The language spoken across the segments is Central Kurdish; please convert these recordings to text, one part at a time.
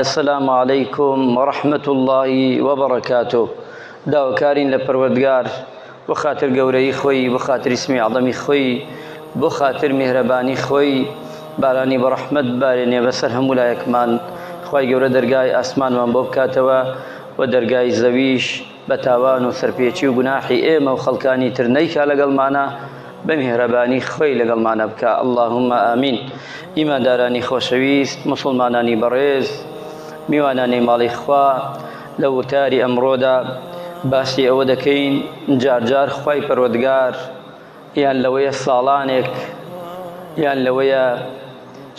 السلام علیکم ورحمة اللە وبرکاته داواکارین لە پەروەردگار بۆ خاتر گەورەیی خۆی بۆ خاتر اسمی عظەمی خۆی بۆ خاتر میهرەبانی خۆی بارانی بە ڕەحمەت بارێنێ بەسەر هەموو لایەکمان خوای گەورە دەرگای ئاسمانمان بۆ بکاتەوە و دەرگای زەویش بە تاوان و سەرپێچی و گوناحی ئێمە و خەڵکانی تر نەیکا لەگەڵمانا بە میهرەبانی خۆی لەگەڵمانە بکا اللهم آمین ئیماندارانی خۆشەویست موسڵمانانی بەڕێز میوانانی ماڵی خوا لە وتاری ئەمڕۆدا باسی ئەوە دەکەین جار جار خوای پەروەردگار یان لەوەیە ساڵانێک یان لەوەیە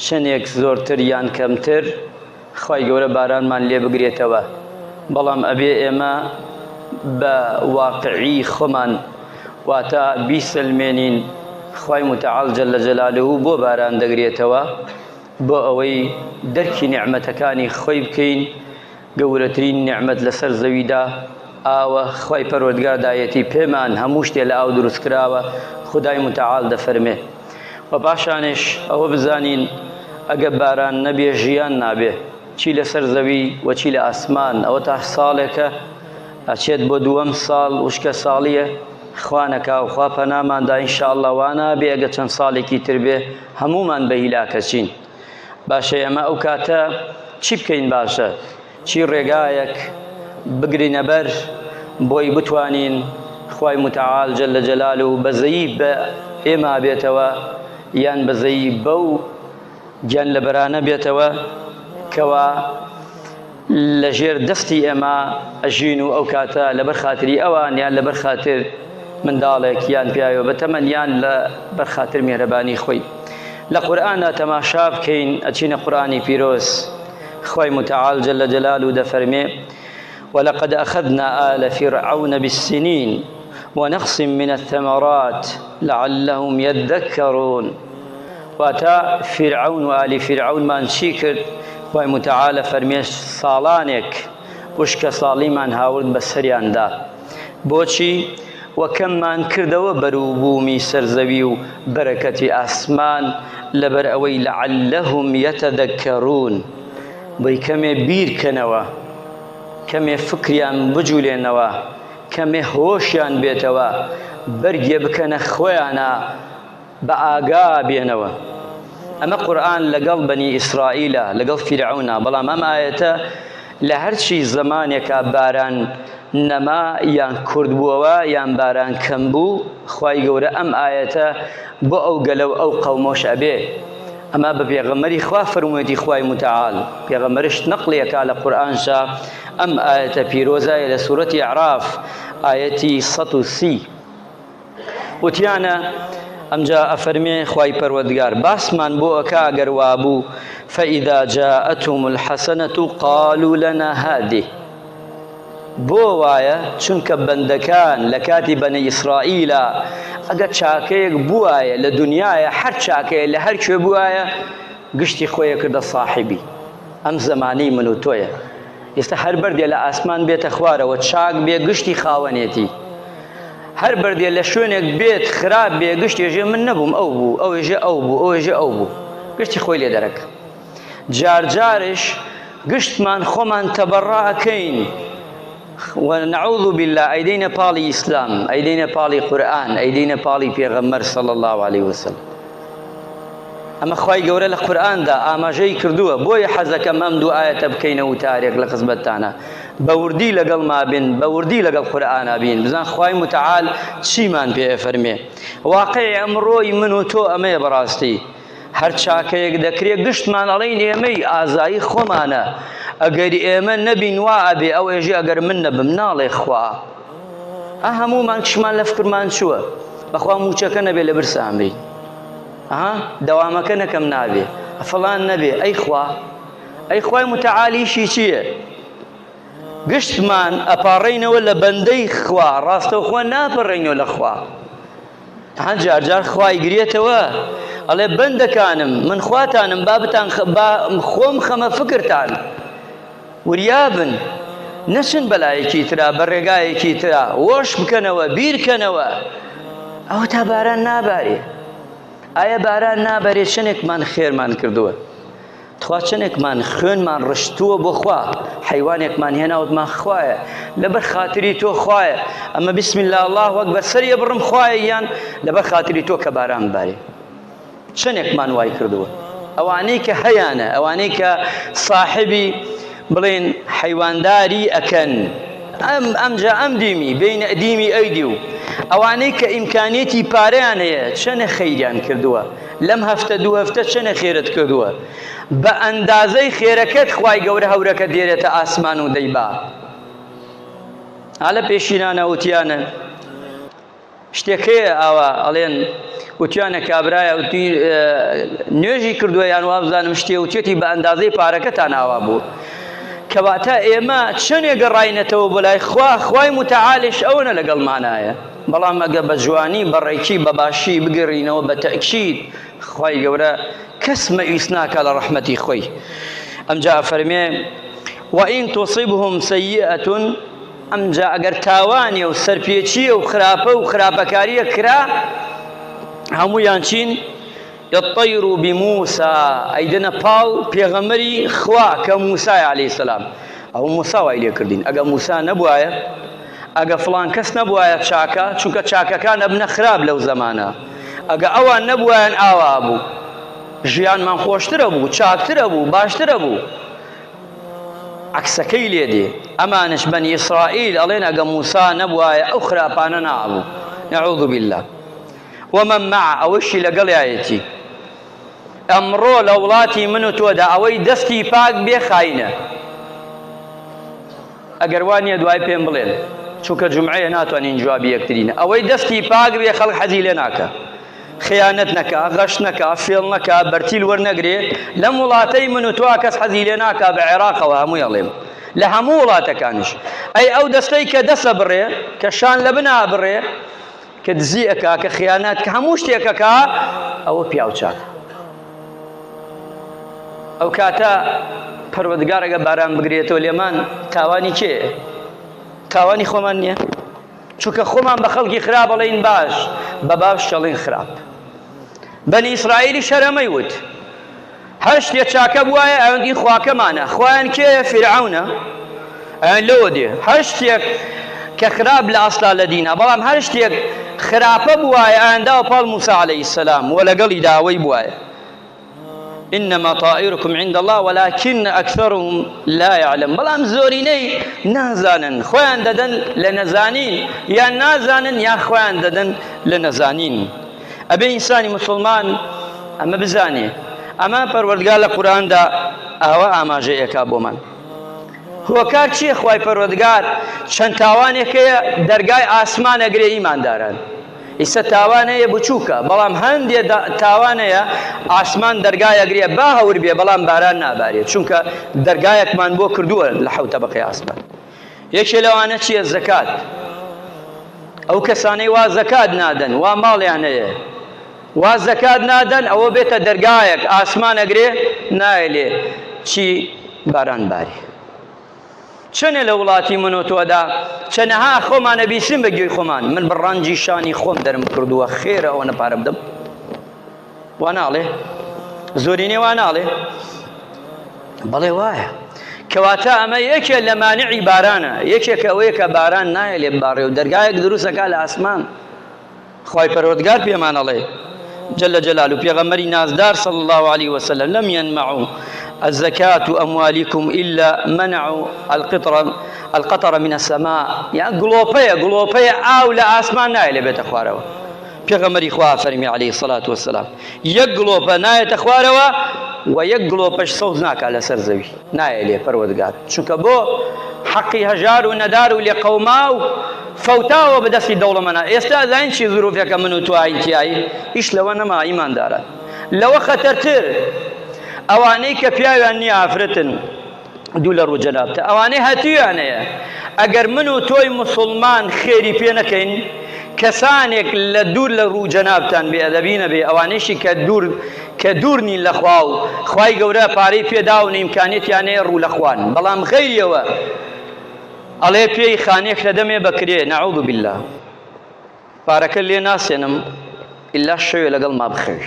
چەندێک زۆرتر یان کەمتر خوای گەورە بارانمان لێ بگرێتەوە بەڵام ئەبێ ئێمە بە واقعی خۆمان واتە بیسەلمێنین خوای متعال جل جلاله بۆ باران دەگرێتەوە بۆ ئەوەی دەرکی نیعمەتەکانی خۆی بکەین گەورەترین نیعمەت لەسەر زەویدا ئاوە خوای پەروەردگار دایەتی پێمان هەموو شتێ لە ئاو دروست کراوە خودای متعال دەفەرمێ و پاشانش ئەوە بزانین ئەگە باران نەبێ ژیان نابێ چی لەسەر زەوی و چی لە ئاسمان ئەوە تا ساڵێکە ئەچێت بۆ دووەم ساڵ وشکە ساڵیە خوا نەکا و خوا پەناماندا ئینشاءاللە وا نابێ ئەگە چەند ساڵێکی تر بێ هەموومان بە هیلاکەچین باشە ئێمە ئەو کاتە چی بکەین باشە چی ڕێگایەک بگرینە بەر بۆی بتوانین خوای متعال جل جلاله بەزەیی بە ئێمە بێتەوە یان بەزەیی بەو گیانلەبەرانە بێتەوە کەوا لەژێر دەستی ئێمە ئەژین و ئەو کاتە لەبەر خاتری ئەوان یان لەبەر خاتر منداڵێک یان پیاوێ بەتەمەن یان لە بەر خاتر میهرەبانی خۆی لە قورئاندا تەماشا بکەین ئەچینە قورئانی پیرۆز خوای متعال جل جلاله دەفەرمێ ولقد أخذنا آل فرعون بالسنين ونقص من الثمرات لعلهم يذكرون واتە فیرعەون و ئالی فیرعەونمان چی کرد خوای متعال فەرمێ ساڵانێک وشکە ساڵیمان هاورد بە سەریاندا بۆچی و کەممان کردەوە بەروبوومی سەرزەوی و بەرەکەتی ئاسمان لەبەر ئەوەی لعلهم یتذکرون بۆی کەمێ بیرکەنەوە کەمێ فکریان بجولێنەوە کەمێ هۆشیان بێتەوە بەرگێ بکەنە خۆیانە بە ئاگا بێنەوە. ئەمە قورئان لەگەڵ بەنی ئیسرائیلە، لەگەڵ فیرعەونە، بەڵام ئەم ئایەتە لە هەرچی زەمانێکا باران نەما یان کورت بووەوە یان باران کەم بوو، خوای گەورە ئەم ئایەتە بۆ ئەو گەلە و ئەو قەومەش ئەبێ. ئەمە بە پێغەمبەری خوا فەرموویەتی خوای متعال، پێغەمبەرش نەقڵی ئەکا لە قورئانشا ئەم ئایەتە پیرۆزە لە سورەتی ئەعراف ئایەتی 130. وتیانە، ئەمجا ئەفەرمێ خوای پەروەردگار باسمان بۆ ئەکا ئەگەر وابوو فإذا جاءتهم الحسنة قالوا لنا هذه بۆ وایە چونکە بەندەکان لە کاتی بەنی ئیسرائیلە ئەگەر چاکەیەک بوایە لە دنیاە هەر چاکەیە لە هەر کوێ بوایە گشتی خۆیە کردە ساحیبی ئەم زەمانەی من و تۆیە ئێستا هەر بەردێ لە ئاسمان بێتە خوارەوە چاک بێ گشتی خاوەنێتی هەر بەردێ لە شوێنێک بێت خراپ بێ گشت ێژێ من نەبووم ئەو بوو ئەو ێژێ ئەو بوو ئەو ێژێ ئەو بوو گشتی خۆی لێ دەرەک جار جارش گشتمان خۆمان تەبەڕا ئەکەین ونعوذ بالله ئەیدەینە پاڵی ئیسلام ئەیدەینە پاڵی قورئان ئەیدەینە پاڵی پێغەمبەر صلی الله علیه وسلم ئەمە خوای گەورە لە قورئاندا ئاماژەی کردووە بۆیە حەزەکەم ئەم دوو ئایەتە بکەینە وتارێک لە خزمەتتانە بە وردی لەگەڵ ما بن بە وردی لەگەڵ قورئانا بین بزان خوای متعال چیمان پێ ئەفەرمێ واقعی ئەمڕۆی من و تۆ ئەمەیە بەڕاستی هەر چاکەیەک دەکرێت گشتمان ئەڵێین ئێمەی ئازایی خۆمانە ئەگەر ئێمە نەبین وا ئەبێ ئەو ئێژێ ئەگەر من نەبم ناڵێ خوا ئە هەموومان کشمان لە فکرمان چووە بەخوا موچەکە نەبێ لە برسا ئەمرین ها دەوامەکە نەکەم نابێ فڵان نەبێ ئەی خوا ئەی خوای متعالیشی چییە گشتمان ئەپاڕێینەوە لە بەندەی خوا ڕاستەوخوا ناپەڕێینەوە لە خوا هەن جار جار خوای گرێتەوە ئەڵێ بەندەکانم من خواتانم با بتان با خۆم خەمە فکرتان وریابن نەچن بەلایەکی ترا بە ڕێگایەکی ترا وەش بکەنەوە بیرکەنەوە ئەوە تا باران نابارێ ئایا باران نابارێ چەندێکمان خێرمان کردووە؟ تخوا چەندێکمان خوێنمان ڕشتووە بۆ خوا حیوانێکمان هێناوتمان خوایە لەبەر خاتری تۆ خوایە ئەمە بسم الله الله وەک سەریە بڕم خوایە یان لەبەر خاتری تۆ کە باران بارێ چەندێکمان وای کردووە ئەوانەی کە هەیانە ئەوانەی کە ساحبی بڵێن حەیوانداری ئەکەن ئەم ئەمجا ئەم دیمی بین ئەدیمی ئەیدی و ئەوانەی کە ئیمکانیەتی پارەیان هەیە چەنە خەیریان کردووە لەم هەفتە دوو هەفتە چەنە خێرت کردووە بە ئەندازەی خێرەکەت خوای گەورە هەورەکە دێرێتە ئاسمان و دەیبا ئالە پێشینانە وتیانە شتێک هەیە ئاوا ئەڵێن وتیانە کابرایە وتی نوێژی کردووە یان وابزانم شتێ وتێتی بە ئەندازەی پارەکەتان ئاوا بوو کەواتە ئێمە چەنێ گەڕاینەتەوە بۆ لای خوا خوای متعالش ئەوەنە لەگەڵمانایە بەڵام ئەگە بە جوانی بە ڕێکی بە باشی بگەڕینەوە بە تەئکید خوای گەورە کەس مەئیس ناکا لە ڕەحمەتی خۆی ئەمجا ئەفەرمێ وئین تصبهم سیئة ئەمجا ئەگەر تاوانێ و سەرپێچیە و خراپە و خراپەکاریە کرا هەموویان چین یطیروا بموسا ئەیدەنە پاڵ پێغەمبەری خوا کە موسای عەلەیهی سەلام ئەو موسا وای لێ کردین ئەگە موسا نەبوایە ئەگە فڵان کەس نەبوایە چاکە چونکە چاکەکان ئەبنە خراپ لەو زەمانە ئەگە ئەوان نەبوایەن ئاوا بوو ژیانمان خۆشترە بوو چاکترە بوو باشترە بوو عەکسەکەی لێ دێ ئەمانش بەنی ئیسرائیل ئەڵێن ئەگە موسا نەبوایە ئەو خراپانە نابوو نعوذ بالله ومن مع ئەوەشی لەگەڵیایەتی ئەمڕۆ لە وڵاتی من و تۆدا ئەوەی دەستی پاک بێ خاینە ئەگەر وا نییە دوای پێم بڵێن چونکە جومعەیە ناتوانین جوابی یەکترینە ئەوەی دەستی پاک بێ خەڵک حەزی لێ ناکە خیانەت نەکا غەش نەکا فێڵ نەکا بەرتیل وەرنەگرێ لەم وڵاتەی من و تۆ کەس حەزی لێ ناکا بە عێراقەوە هەمووی ئەڵێم لە هەموو وڵاتەکانیش ئەی ئەو دەستەی کە دەسە بڕێ کە شان لە بنا بڕێ کە دزی ئەکا کە خیانەت کە هەموو شتێک ئەکا ئەوە پیاو چاک ئەو کاتە پەروەردگار ئەگە باران بگرێتەوە لێمان تاوانی کێ تاوانی خۆمان نییە چونکە خۆمان بە خەڵکی خراپ ئەڵێین باش بە باش شەڵین خراپ بەنی ئیسرائیلی شەرەمەی وت هەر شتێ چاکە بوایە ئەوەندی خواکەمانە خوایان کێیە فیرعەونە ئەیان لەوە دێ هەر شتێک کە خراپ لە ئەسلا لە دینە بەڵام هەر شتێک خراپە بوایە ئەیان داوە پاڵ موسا عەلەیهی السلام و لەگەڵی داوەی بوایە إنما طائركم عند الله ولكن أكثرهم لا يعلم بەڵام زۆرینەی نازانن خۆیان دەدەن لە نەزانین یان نازانن یان خۆیان دەدەن لە نەزانین ئەبێ ئینسانی موسڵمان ئەمە بزانێ ئەمە پەروەردگار لە قورئاندا ئاوا ئاماژەی ئەکا بۆمان هۆکار چییە خوای پەروەردگار چەند تاوانێک هەیە دەرگای ئاسمان ئەگرێ ئیمانداران ئیسە تاوان هەیە بچووکە بەڵام هەندێ تاوان هەیە ئاسمان دەرگای ئەگرێ با هەور بێ بەڵام باران نابارێ چونکە دەرگایەکمان بۆ کردووە لە حەوت تەبەقەی ئاسمان یەکێ لەوانە چییە زەکات ئەو کەسانەی وا زەکات نادەن وا ماڵیان هەیە وا زەکات نادەن ئەوە بێتە دەرگایەک ئاسمان ئەگرێ نایلێ چی باران باری چەنێ لە وڵاتی من و تۆدا چەنەها خۆمانە بیسین بە گوێی خۆمان من بە ڕەنجی شانی خۆم دەرم کردووە خێرە ئەوەنە پارە بدەم وا ناڵێ زۆرینەی وا ناڵێ بەڵێ وایە کەواتە ئەمە یەکێ لە مانعی بارانە یەکێکە ئەوەیە کە باران نایە لێ باڕێ و دەرگایەک دروستەکە لە ئاسمان خوای پەروەردگار پێمان ئەڵێ جل جلاله پێغەمبەری نازدار صلی الله علیه وسلم لم ينمعوا الزكاة أموالكم إلا منعوا القطر القطر من السماء یان گڵۆپەیە گڵۆپەیە ئاو لە ئاسمان نایە لێ بێتە خوارەوە پێغەمبەری خوا فەرمی عەلەیهی سەلات وەسەلام یەک گڵۆپە نایەتە خوارەوە و یەک گڵۆپەش سەوز ناکا لەسەر زەوی نایە لێ پەروەردگار چونکە بۆ حەقی هەژار و نەدار و لێقەوما و فەوتاوە بەدەستی دەوڵەمەنە ئێستا ئەزانین چی زروفێکە من و تۆین تیایی ئیش لەوە نەما ئیمانداران لەوە خەتەرتر ئەوانەی کە پیاویان نییە ئافرەتن دوو لە ڕوو جەنابتە ئەوانەی هەتیویان هەیە ئەگەر من و تۆی موسڵمان خێری پێ نەکەین کەسانێک لە دوور لە ڕوو جەنابتان بێ ئەدەبی نەبێ ئەوانەیشی کە دوور کە دوور نین لە خوا و خوای گەورە پارەی پێداون ئیمکانیەتیان هەیە ڕوو لە خوان بەڵام غەیریەوە ئەڵێ پێی خانێک لە دەمێ بەکرێ نعوذ بالله پارەکە لێ ناسێنم ئیلا شەوێ لەگەڵ ما بخەوی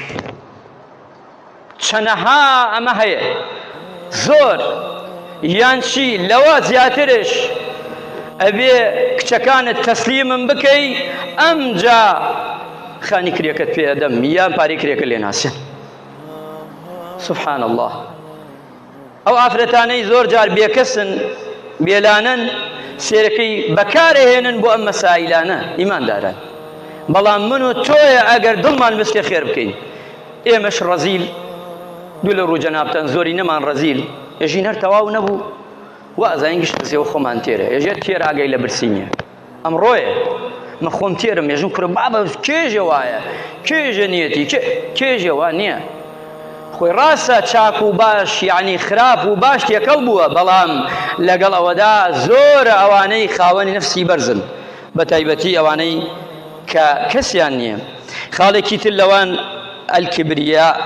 چەنەها ئەمە هەیە. زۆر یان چی لەوە زیاترش ئەبێ کچەکانت تەسلیمم بکەی ئەمجا خانی کرێکەت پێ ئەدەم یان پارەی کرێکە لێ ناسێن. سبحان اللە ئەو ئافرەتانەی زۆر جار بێکەسن بێلانەن سێرەکەی بەکارەهێنن بۆ ئەم مەسایلانە ئیمانداران بەڵام من و تۆیە ئەگەر دڵمان بستێ خێر بکەین ئێمەش ڕەزیل دوو لە ڕوو جەنابتان زۆری نەمان ڕەزیل ێژین هەر تەواو نەبوو وا ئەزانین گشت بزێوە خۆمان تێرە ێژێ تێر ئاگای لە برسی نییە ئەمڕۆیە من خۆم تێرم ێژم کورە بابە کێژێ وایە کێژێ نیەتی کێژێ وا نییە خۆی ڕاستە چاک و باش یعنی خراپ و باش تێکەڵ بووە بەڵام لەگەڵ ئەوەدا زۆرە ئەوانەی خاوەنی نفسی بەرزن بە تایبەتی ئەوانەی کە کەسیان نییە خاڵێکی تر لەوان الكبرياء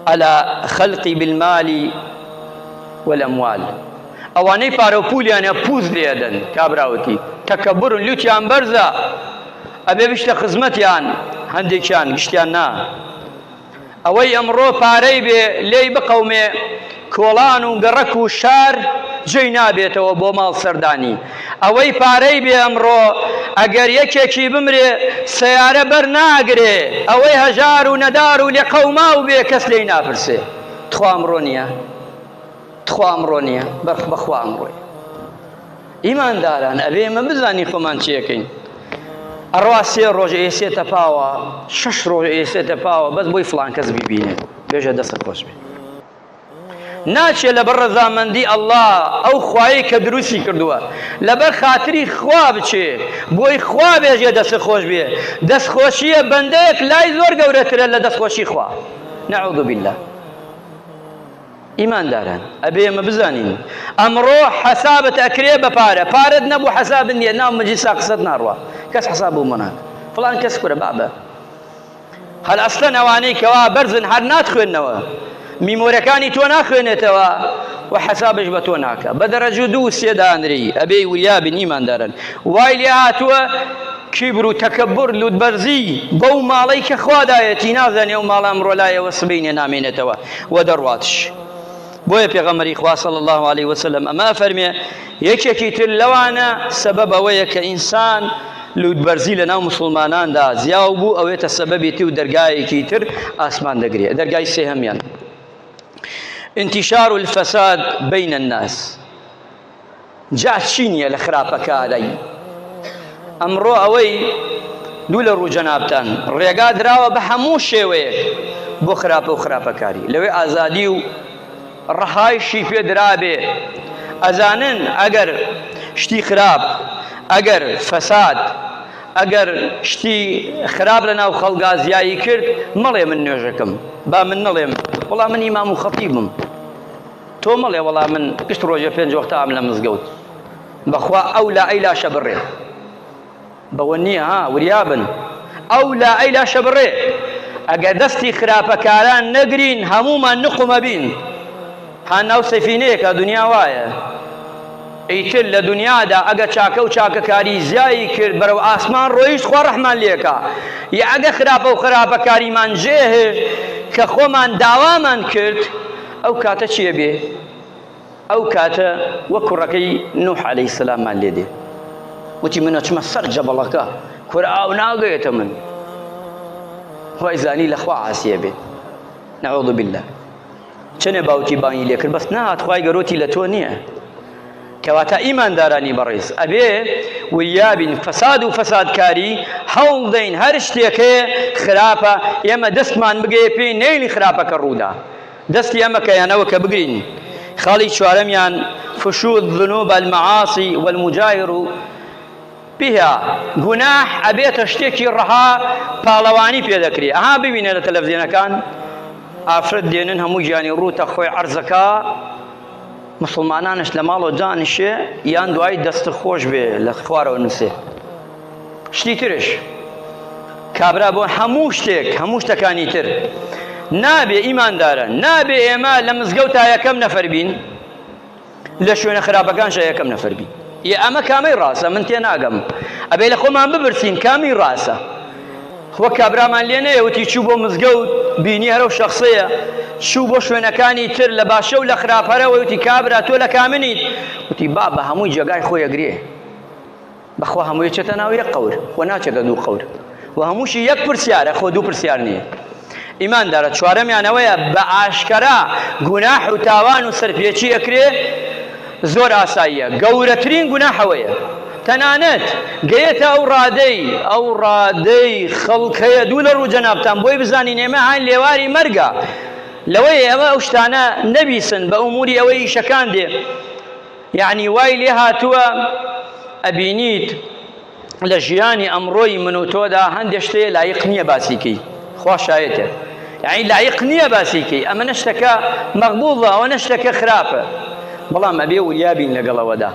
على خلق بالمال والأموال ئەوانەی پارە و پولیان هەیە پوز لێ ئەدەن کابرا وتی تەکەبورن لوتیان بەرزە ئەبێ بچتە خزمەتیان هەندێکیان گشتیان نا ئەوەی ئەمڕۆ پارەی بێ لێی بقەومێ کۆڵان و گەڕەک و شار جێی نابێتەوە بۆ ماڵ سەردانی ئەوەی پارەی بێ ئەمڕۆ ئەگەر یەکێکی بمرێ سەیارە بەر ناگرێ ئەوەی هەژار و نەدار و لێقەوماو بێ کەس لێی ناپرسێ تخوا ئەمڕۆ نییە تخوا ئەمڕۆ نییە بەخ بەخوا ئەمڕۆیە ئیمانداران ئەبێ ئێمە بزانین خۆمان چیەکەین ئەڕوا سێ ڕۆژ ئێسێتە پاوە شەش ڕۆژ ئێسێتە پاوە بەس بۆی فڵان کەس بیبینێ بێژە دەستت خۆش بێ ناچێ لەبەر ڕەزامەندی ئەڵڵا ئەو خوایەی کە دروستی کردووە لەبەر خاتری خوا بچێ بۆی خوا بێژێ دەست خۆش بێ دەستخۆشیە بەندەیەک لای زۆر گەورەترە لە دەستخۆشی خوا نعوذ بالله ئیمانداران ئەبێ ئێمە بزانین ئەمڕۆ حەسابت ئەکرێ بە پارە پارەت نەبوو حەسابت نییە ناو مەجلیسا قسەت ناڕوا کەس حەساب بۆ ناکە فڵان کەس کورە بابە هەر ئەسلەن ئەوانەی کەوا بەرزن هەر ناتخوێنەوە میمۆرەکانی تۆ ناخوێنێتەوە و حەسابش بە تۆ ناکە بە دەرەجە دوو سێ دانری ئەبێ وریابین ئیماندارن وای لێ هاتووە کیبر و تەکەبور لوتبەرزی بەو ماڵەی کە خوا دایەتی نازانێ ئەو ماڵە ئەمڕۆ لایەوە سبەینێ نامێنێتەوە و دەڕواتش بۆیە پێغەمبەری خوا صلی الله علیه وسلم ئەمە ئەفەرمێ یەکێکی تر لەوانە سەبەب ئەوەیە کە ئینسان لوتبەرزی لە ناو مسلماناندا زیاو بوو ئەوێتە سەبەبێتی و دەرگایەکی تر ئاسمان دەگرێ دەرگای سێهەمیان انتشار الفساد بین الناس جا چی نییە لە خراپەکارای ئەمڕۆ ئەوەی دوو لە ڕوو جەنابتان ڕێگا دراوە بە هەموو شێوەیەک بۆ خراپە و خراپەکاری لەوێ ئازادی و ڕەهایشی پێ درابێ ئەزانن ئەگەر شتی خراپ ئەگەر فەساد ئەگەر شتی خراپ لە ناو خەڵگا زیایی کرد مەڵێ من نوێژەکەم با من نەڵێم وەڵا من ئیمام و خەتیبم تۆ مەڵێ وەڵا من گشت ڕۆژێ پێنج وەختە ئام لە مزگەوت بەخوا ئەو لا ئەی لاشە بڕێ بەوە نییە ها وریابن ئەو لا ئەی لاشە بڕێ ئەگەر دەستی خراپەکاران نەگرین هەموومان نقومە بین ها ناو سەفینەیەکە دنیا وایە ئیتر لە دنیادا ئەگە چاکە و چاکەکاری زیایی کرد بەرەو ئاسمان ڕۆیشت خوا ڕەحمان لێکا یا ئەگە خراپە و خراپەکاریمان جێهێشت کە خۆمان داوامان کرد ئەو کاتە چی ئەبێ؟ ئەو کاتە وەک کوڕەکەی نوح عەلەیهی سەلاممان لێ دێ وتی من ئەچمە سەر جەبەڵەکە کورە ئاو ناگەیەتە من وای زانی لە خوا عاسیە بێ نعوذ بالله چەنێ باوکی بانگی لێ کرد بەس نەهات خوای گەرۆتی لە تۆ نییە کەواتە ئیماندارانی بەڕێز ئەبێ وریابین فەساد و فەسادکاری هەوڵدەین هەر شتێک هەیە خراپە ئێمە دەستمان بگەیە پێی نەیلی خراپەکە ڕوودا دەستی ئەمە کە یان ئەوە کە بگرین. خاڵی چوارەمیان، فشو الذنوب المعاصی والمجاهر بها، گوناح ئەبێتە شتێکی ڕەها پاڵەوانی پێ دەکرێ. ئەها ببینە لە تەلەفزیۆنەکان ئافرەت دێنن هەموو گیانی ڕووتە خۆی عەرزەکا، موسڵمانانش لە ماڵەوە دانیشێ یان دوایی دەست خۆش بێ لە خوارەوە نووسێ. شتی ترش کابرا بۆ هەموو شتێک هەموو شتەکانی تر نابێ ئیماندارە نابێ ئێمە لە مزگەوت تا یەکەم نەفەر بین لە شوێنە خراپەکان شە یەکەم نەفەر بین یە ئەمە کامەی ڕاستە من تێ ناگەم ئەبێ لە خۆمان بپرسین کامی ڕاستە خۆ کابرامان لێ نەیە وتی چوو بۆ مزگەوت بینی هەرەو شخصەیە. چوو بۆ شوێنەکانی تر لە باشە و لە خراپ هەرەوەی وتی کابرا تۆ لە کامنیت؟ وتی بابە هەمووی جێگای خۆی ئەگرێ. بەخوا هەمووی چێتە ناو یەک قەور خۆ ناچێتە دوو قەور و هەمووشی یەک پرسیارە خۆ دوو پرسیار نییە. ئیماندارە چوارەمیان ئەوەیە بە ئاشکەرا گوناح و تاوان و سەرپێچی ئەکرێ زۆر ئاساییە گەورەترین گوناح ئەوەیە تەنانەت گەیەتە ئەو ڕادەی ئەو ڕادەی خەڵک هەیە دوو لە ڕوو جەنابتان بۆی بزانین ئێمە هاین لێواری مەرگە لەوەی ئێمە ئەو شتانە نەبیسن بە ئوموری ئەوەی ئیشەکان دێ یەعنی وای لێ هاتووە ئەبینیت لە ژیانی ئەمڕۆی من و تۆدا هەندێک شتێ لایق نییە باسی کەی خوا شایەتە یعنی لایق نییە باسی کەی ئەمە نە شتەکە مەقبوڵە ئەوە نە شتەکە خراپە بەڵام ئەبێ وریا بین لەگەڵ ئەوەدا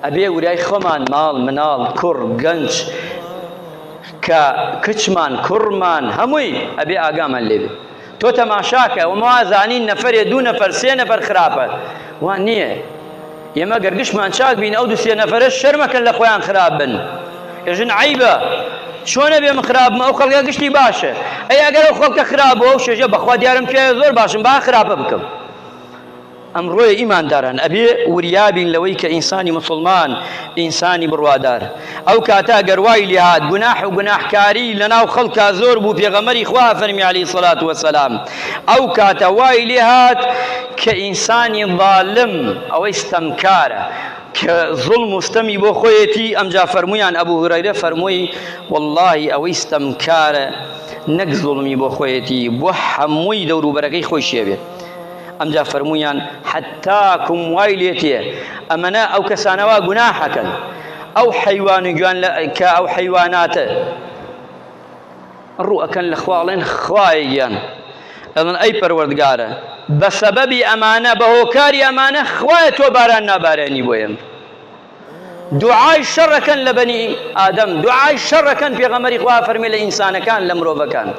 ئەبێ وریای خۆمان ماڵ مناڵ کوڕ گەنج کە کچمان کوڕمان هەمووی ئەبێ ئاگامان لێبێ تۆ تەماشاکە ئەومە وازانین نەفەرێ دوو نەفەر سێ نەفەر خراپە وا نییە ئێمە گەر گشتمان چاک بین ئەو دوو سێ نەفەرەش شەرمەکەن لە خۆیان خراپ بن ئێژن عەیبە چۆنە بێ من خراپ بم ئەو خەڵکە گشتی باشە ئەی ئەگەر ئەو خەڵکە خراپ بوو ئەو شێژە بەخوا دیارم پیاوێ زۆر باشم با خراپە بکەم ئەمڕۆیە ئیمانداران ئەبێ وریا بین لەوەی کە ئینسانی موسڵمان ئینسانی بڕوادار ئەو کاتە گەر وای لێهات گوناح و گوناحکاری لەناو خەڵکا زۆر بوو پێغەمبەری خوا فەرمی عەلەیهی سەلات وەسەلام ئەو کاتە وای لێهات کە ئینسانی ظالم ئەوەی ستەمکارە کە زوڵم و ستەمی بۆ خۆیەتی ئەمجا فەرموویان ئەبوو هورەیرە فەرمووی وەڵڵاهی ئەوەی ستەمکارە نەک زوڵمی بۆ خۆیەتی بۆ هەمووی دەوروبەرەکەی خۆیشی ئەبێت ئەمجا فەرموویان حەتاکم وای لێ تێ ئەمەنە ئەو کەسانە وا گوناحەکەن ئەو حەیوان و گیان کە ئەو حەیواناتە ڕوو ئەکەن لە خوا ئەڵێن خوایە گیان ئەڵێن ئەی پەروەردگارە بە سەبەبی ئەمانە بە هۆکاری ئەمانە خوایە تۆ باران نابارێنی بۆ ئێمە دوعای شەڕ ئەکەن لە بەنی ئادەم دوعای شەڕ ئەکەن پێغەمبەری خوا فەرمی لە ئینسانەکان لە مرۆڤەکان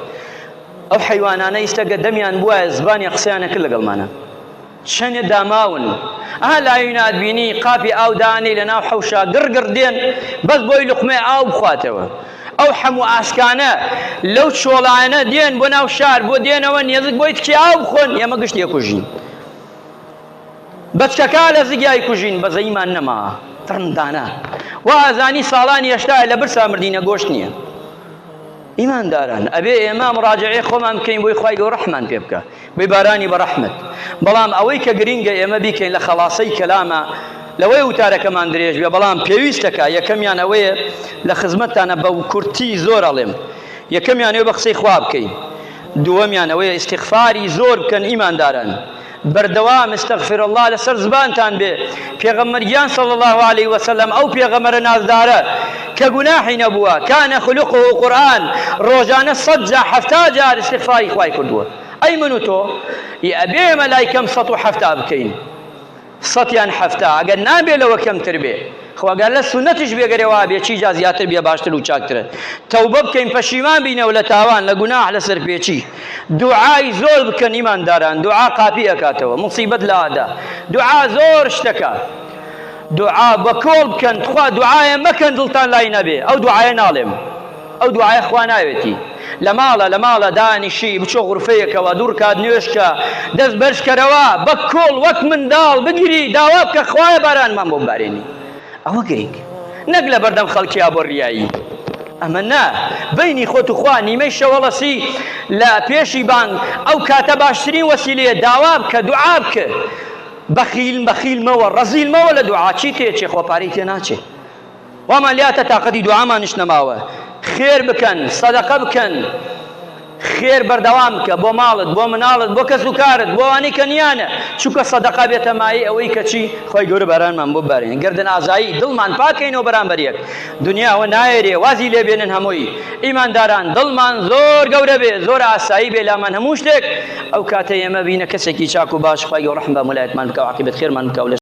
ئەو حەیوانانە ئیستا گە دەمیان بوایە زبانیان قسەیان ئەکرد لەگەڵمانە چەنێ داماون ئەها لاوی ناتبینی قاپی ئاو دانێ لە ناو حەوشا گڕ گڕ دێن بەس بۆی لوقمەی ئاو بخواتەوە ئەو حەموو ئاسکانە لەو چۆڵانە دێن بۆ ناو شار بۆ دێنەوە نێزک بۆی تکی ئاو بخۆن ئێمە گشت یەکوژین بەچکەکە لە زگیای کوژین بەزەیمان نەما دڕندانە وا ئەزانی ساڵانی هەشتایە لە برسا مردینە گۆشت نییە ئیمانداران ئەبێ ئێمە مڕاجعەی خۆمان بکەین بۆی خوای گەورە ڕەحمان پێ بکە بۆی بارانی بە ڕەحمەت بەڵام ئەوەی کە گرینگە ئێمە بیکەین لە خەڵاسەی کەلامە لەوەی وتارەکەمان درێژ بێ بەڵام پێویستەکە یەکەمیان ئەوەیە لە خزمەتتانە بە کورتی زۆر ئەڵێم یەکەمیان ئێوە بە قسەی خوا بکەین دووەمیان ئەوەیە ئیستیغفاری زۆر بکەن ئیمانداران بەردەوام استغفر اللە لەسەر زبانتان بێ پێغەمبەر گیان صلی اللە علیه وسلم ئەو پێغەمبەرە نازدارە کە گوناحی نەبووە کان خلقه قورئان ڕۆژانە سەد جا حەفتا جار استغفاری خوای کردووە ئەی من و تۆ ی ئەبێ ئێمە لای کەم 170 بکەین سەت یان حەفتا ئەگەر نابێ لەوە کەمتر بێ خۆ ئەگەر لە سوننەتیش بێ گەرێ وا بێ چی جا زیاتر بێ باشتر و چاکترە تەوبە بکەین پەشیمان بینەوە لە تاوان لە گوناح لە سەرپێچی دوعای زۆر بکەن ئیمانداران دوعا قاپی ئەکاتەوە موسیبەت لادا دوعا زۆر شتەکە دوعا بە کۆڵ بکەن تخوا دوعایە مەکەن دڵتان لای نەبێ ئەو دوعایە ناڵێم ئەو دوعایە خوا ناوێتی لە ماڵە لە ماڵە دانیشی بچۆ غورفەیەکەوە دوو ڕکات نوێژکە دەست بەرز کەرەوە بە کۆڵ وەک منداڵ بگری داوا بکە خوایە بارانمان بۆ ببارێنی ئەوە گرنگ نەک لە بەردەم خەڵکیا بۆ ڕیایی ئەمە نا بینی خۆت و خوا نیمەی شەوەڵەسی لە پێشی بانگ ئەو کاتە باشترین وەسیلەیە داوا بکە دوعا بکە بەخیل بەخیل مەوە ڕەزیل مەوە لە دوعا چی تێچێ خۆ پارەی تێ ناچێ وامان لاتە تاقەتی دوعامانیش نەماوە خێر بکەن سەدەقە بکەن خێر بەردەوام بکە بۆ ماڵت بۆ مناڵت بۆ کەس و کارت بۆ ئەوانەی کە نیانە چونکە سەدەقە بێتە مایەی ئەوەی کە چی خۆی گەورە بارانمان بۆ بارێن گردن ئازایی دڵمان پاکەینەوە بەرامبەر یەک دنیا ئەوە نایەرێ وازی لێ بێنن هەمووی ئیمانداران دڵمان زۆر گەورە بێ زۆر ئاسایی بێ لامان هەموو شتێک ئەو کاتە ئێمە بینە کەسێکی چاک و باش خوای گەورە ڕەحم بە مولایەتمان بکە و عاقیبەت خێرمان بکە و لە.